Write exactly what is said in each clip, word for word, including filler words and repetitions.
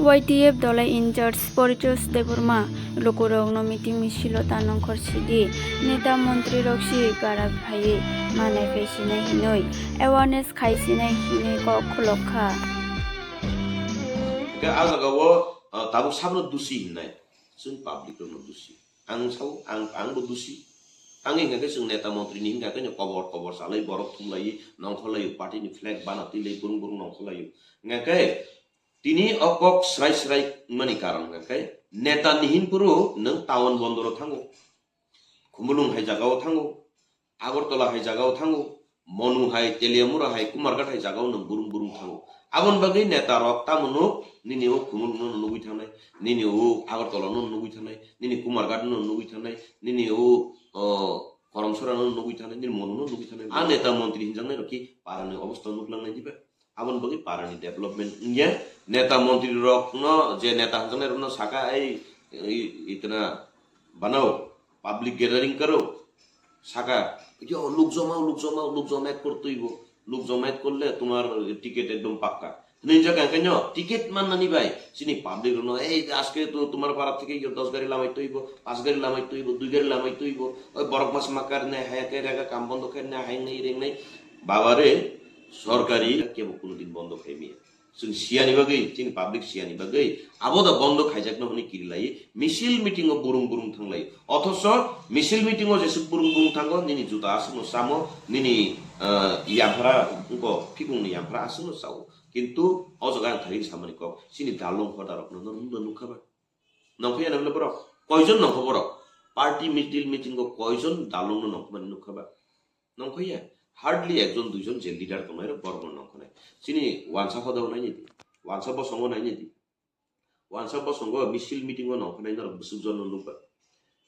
Y T F dolai in-charge Poritos Debbarma lukurokno meeting misilo ta nongkhor sidi neta montrirok si bara phaiwi manai phai sinai hinwi awareness khai sinai hinwi kok khulok kha. Hingke a jaga o, ah, tabuk sabno dusi hinnai, chwng public rokno dusi. Ang sao, ang, ang bo dusi. Ang hingka khe chwng neta montri ni hingka khe no kobor kobor salai borok thumlai nongkhorlai party ni flag bana twilai burung burung nongkhorlai. Hingka khe tini o kok srai srai mani karon hingka khe neta ni hinphuru nwng town bondoro thango. Khumulwng hai jagao thango, Agartala hai jagao thango, Monu hai, Teliamura hai, Kumarghat hai jagao nwng burung burung thango. Aboni bagwi neta rok tamo nuk, nini o Khumulwng no nugwi thangnai, nini o Agartala no nugwi thangnai, nini Kumarghat no nugwi thangnai, nini o, o, Koromsora no nugwi thangnai, nini Monu no nugwi thangnai. A neta montri hinjaknai rok ki para ni obostha nuk lang nai diba? Aboni bagwi para ni development wngya. Neta montri rok no je neta hinjaknai rok no saka ai, ai itna banao public gathering karo saka yo luk joma luk joma luk joma ek kor tuibo luk joma ek korle tomar ticket ekdom pakka. Hinwi jak ang khe no ticket mannani bai chini public rok no ei aske to tomar para theke yo dos gari lamai tuibo pas gari lamai tuibo dui gari lamai tuibo oi borok mas makar ne hai ke rega kam bondo khe ne hai nai reng nai. Baba re, sorkari kebo kuno din bondo khai miya. Chwng siyani bagwi, chini public siyani bagwi, abo da bondo khaijakno hwnwi kirilai, misil meeting o burung burung thanglai. Othoso misil meeting o jesuk burung burung thango, nini juta aswkno samo, nini, ah, yamphra, wngko phikungni yamphra aswkno sao. Kintu o jaga ang thaiwi samani kok, chini dalong hodarokno norokno nukha ba? Nongkho ya nabile borok? Koijon nongkho borok? Party misil meeting o koijon dalongno nongkhomani nukha ba? Nongkhoya, hardly ekjon duijon je leader tongnai rok borok no nongkhonai. Chini wansa hoda o naini di, wansa bosongo naini di, wansa bosongo misil meeting o nongkhonai norok bwswk jon no nukba.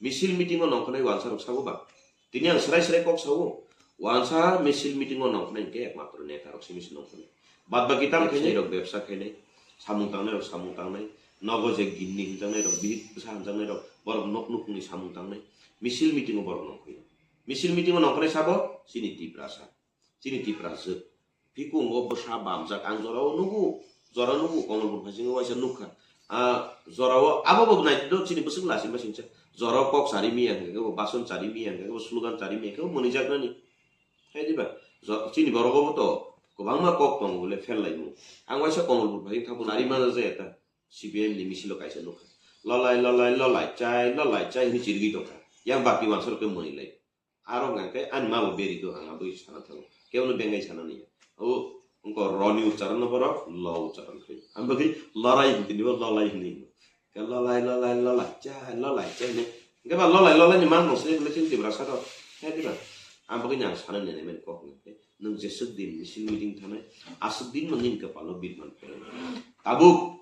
Misil meeting o nongkhonai wansa rok sabo ba. Tini ang srai srai kok sao, wansa misil meeting o nongkhonai hingke ekmatro neta rok simi se nongkhonai. Bad baki tam khainai rok bebsa khainai, samung tangnai rok samung tangnai, nogo je gimni hinjaknai rok, bihik bwsa hinjaknai rok, borok nok nukhungni samung tangnai. Misil meeting o borok nongkhoi. Misil meeting o nongkhornai sabo chini Tiprasa, chini Tiprasa. Phikungo bwsa bamjak ang jorao nugo, jora nugo Komolpur phaisingo waisa nukha. Ah, jorao abo bo nai do chini bwswk lachi masingcha. Jorao kok chari miya hwnkhe bo bason chari miya hwnkhe bo slogan chari miya hwnkhe bo mwnijak nani. Hai diba? Jo-, chini borok obo to kwbangma kok tongo bole fel laimung. Ang waisa Komolpur phai thangbo nari mana jaya ta. C P M ni misilo kaisa nukha. Lolai, lolai, lolai, chai, lolai, chai hwnwi chirigwi tongkha. Yang baki wansa rok khe mwnwi lai. Aro hwnkha khe ani ma bo beri do ang aboni sana thango. Kebono bengai sana niya. O wngkha ro ni uchcharon no borok lo uchcharon khai. Ang bagwi lorai hwntini bo lolai hwnwi. Khe lolai, lolai, lolai, chai, lolai, chai hwnwi. Hwnkhe ba lolai, lolai ni mang no sini bwlai chini Tiprasa rok. Hai diba? Ang bagwi ni ang sana niya nai mani kok hwnkhe. Nwng jeswk din misil meeting thanai, aswk din no nini kwpalo birman pherwnai. Tabuk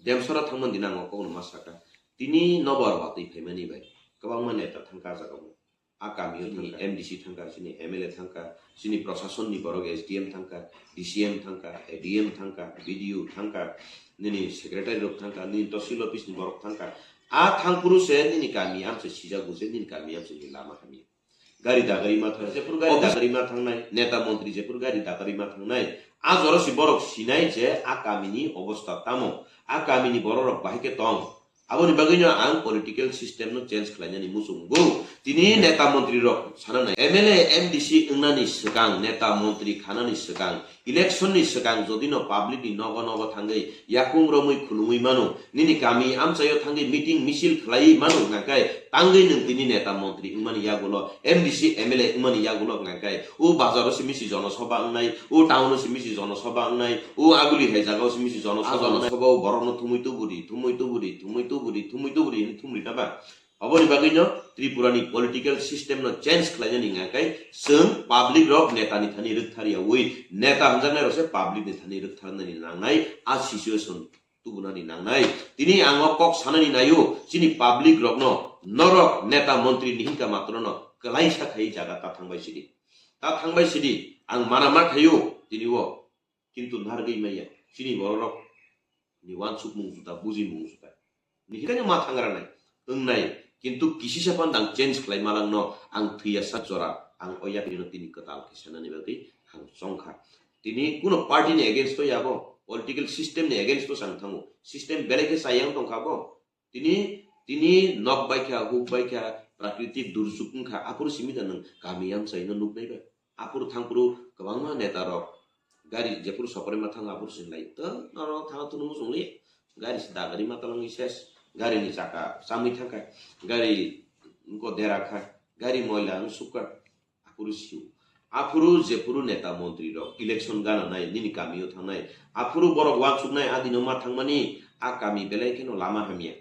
Demsora thangmani din ang o kokno ma sakha. Tini nobar watwi phaimani bai kwbangma neta thangkha ah jagao. A kamio chini M D C thangkha, chini M L A thangkha, chini proshasonni borok S D M thangkha, D C M thangkha, A D M thangkha, B D O thangkha, nini secretary rok thangkha, nini tosil office ni borok thangkha. A thangphuru se nini kami amse sijago je nini kami amse ni lama hamya. Gari dagari ma thang, jephuru gari dagari ma thangnai, neta montri jephuru gari dagari ma thangnai, a jora si borok sinai je a kamini obostha tamo, a kamini borok rok bahai khe tong. Aboni bagwino ang political system no change khlainani muchungo. Tini neta montri rok sananai, M L A, M D C wngnani swkang, neta montri khanani swkang, election ni swkang jodi no public ni nogo nogo thangwi yakung romwi khulumwi mano, nini kami amchaio thangwi meeting misil khlaiwi mano hwnkha khe tangwi nwng tini neta montri wngmani yagulo, M D C, M L A wngmani yagulo hwnkha khe o bazaro simi si jonosabha wngnai, o town o simi si jonosabha wngnai, o aguli hai jagao simi si jonosabha wngnai, o borokno thumwi tubudi, thumwi tubudi, thumwi tubudi, thumwi tubudi hinwi thumri na ba? Oboni bagwino Tripura ni political system no change khlainani hwnkha khe chwng public rok neta ni thani rwktharyawi neta hwnjaknai rok se public ni thani rwktharnani nangnai, a situation tubunani nangnai. Tini ang o kok sanani naio chini public rokno, norok neta montri ni hinka matrono kwlaisa khai jaga ta thangbai sidi. Ta thangbai sidi, ang mana ma khaio tini o. Kintu narwgwi maya chini bororok ni wansukmung juda, bujimung juda. Ni hikhaino ma thangra nai, wngnai, kintu kisisa panda ang change khlai malangno ang thwiya sak jora ang o yakrino tini kwtal khe sanani bagwi ang chongkha. Tini kuno party ni against o yabo, Political system ni against o chang thango. System belai khe chayang tongkha bo. Tini, tini nok bai kha, huk bai kha, prakritik durjuk wng kha, aphuru simi da nwng kami yang chaino nuk nai ba. Aphuru thangphuru kwbangma neta rok gari jephuru sokorima thango aphuru sin lai. To norok thang thunu muchung li gari si dagari ma talangwi ses. Gari ni chaka chamwi thangkha. Gari ko dera kha. Gari moila wng sukha. Aphuru siu. Aphuru jephuru neta montri rok election gana nai nini kamio thangnai. Aphuru borok wansuknai adino ma thangmani a kami belai kheno lama hamya.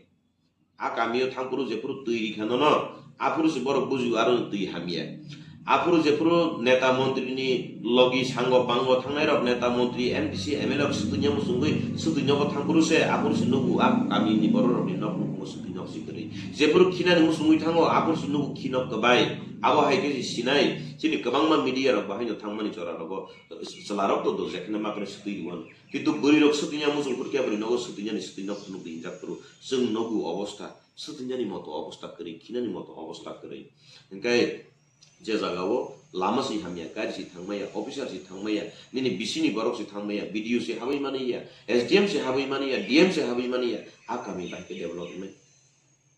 A kamio thangphuru jephuru twi rikha nono, aphuru se borok bujio aro twi hamya. Aphuru jephuru neta montri ni logi sango pango thangnai rok neta montri M D C M L A rok swtwino muchungwi swtwino bo thangphuru se aphuru se nugu a kami ni borok rok ni nok nukhungo swtwino si kwrwi. Jephuru khinani muchungwi thango aphuru se nugu khinok kwbai. Abo hai khe se sinai chini kwbangma media rok bahaino thangmani jora rogo chwla rok to do jekhne makre swtwi rwano. Kintu bwrwi rok swtwino muchung phuru khe bwrwi nogo swtwino ni swtwino phunuk di injak phuru. Chwng nogo obostha, swtwinani moto obostha kwrwi, khinani moto obostha kwrwi. Hinkhe je jagao lama se hamya, gari se thangmaya, officer se thangmaya, nini bisini borok se thangmaya, B D O se habwi maniya, S D M se habwi maniya, D M se habwi maniya, a kami bai khe develop wngnai.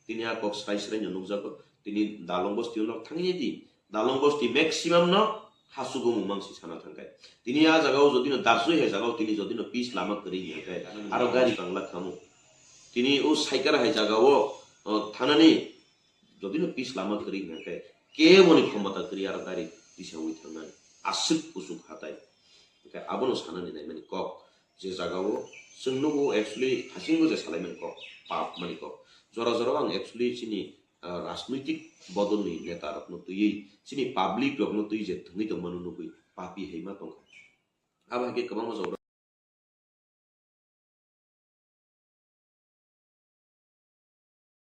Tini a kok srai srai no nukjago, tini Dalong bosti no thangwi di, Dalong bosti maximum no hasugo mung mang si sana thangkai. Tini a jagao jodi no Darsui hai jagao tini jodi no pis lama kwrwi hingkhe aro gari bangla khamu. Tini o Saikar hai jagao, o, thanani jodi no pis lama kwrwi hingkhe keboni khomota kwrwi aro gari tisawi thangnani. Aswk usuk hatai. Hingkhe abono sanani naimani kok. Je jagao chwng nugo actually hasingo je salaimani kok, pap mani kok. Jora jora ang actually chini ah, rajnoitik bodolni neta rokno twiwi, chini public rokno twi je thwngwi tongmano nugwi papi hai ma tongkha. Abo hai khe kwbangma jora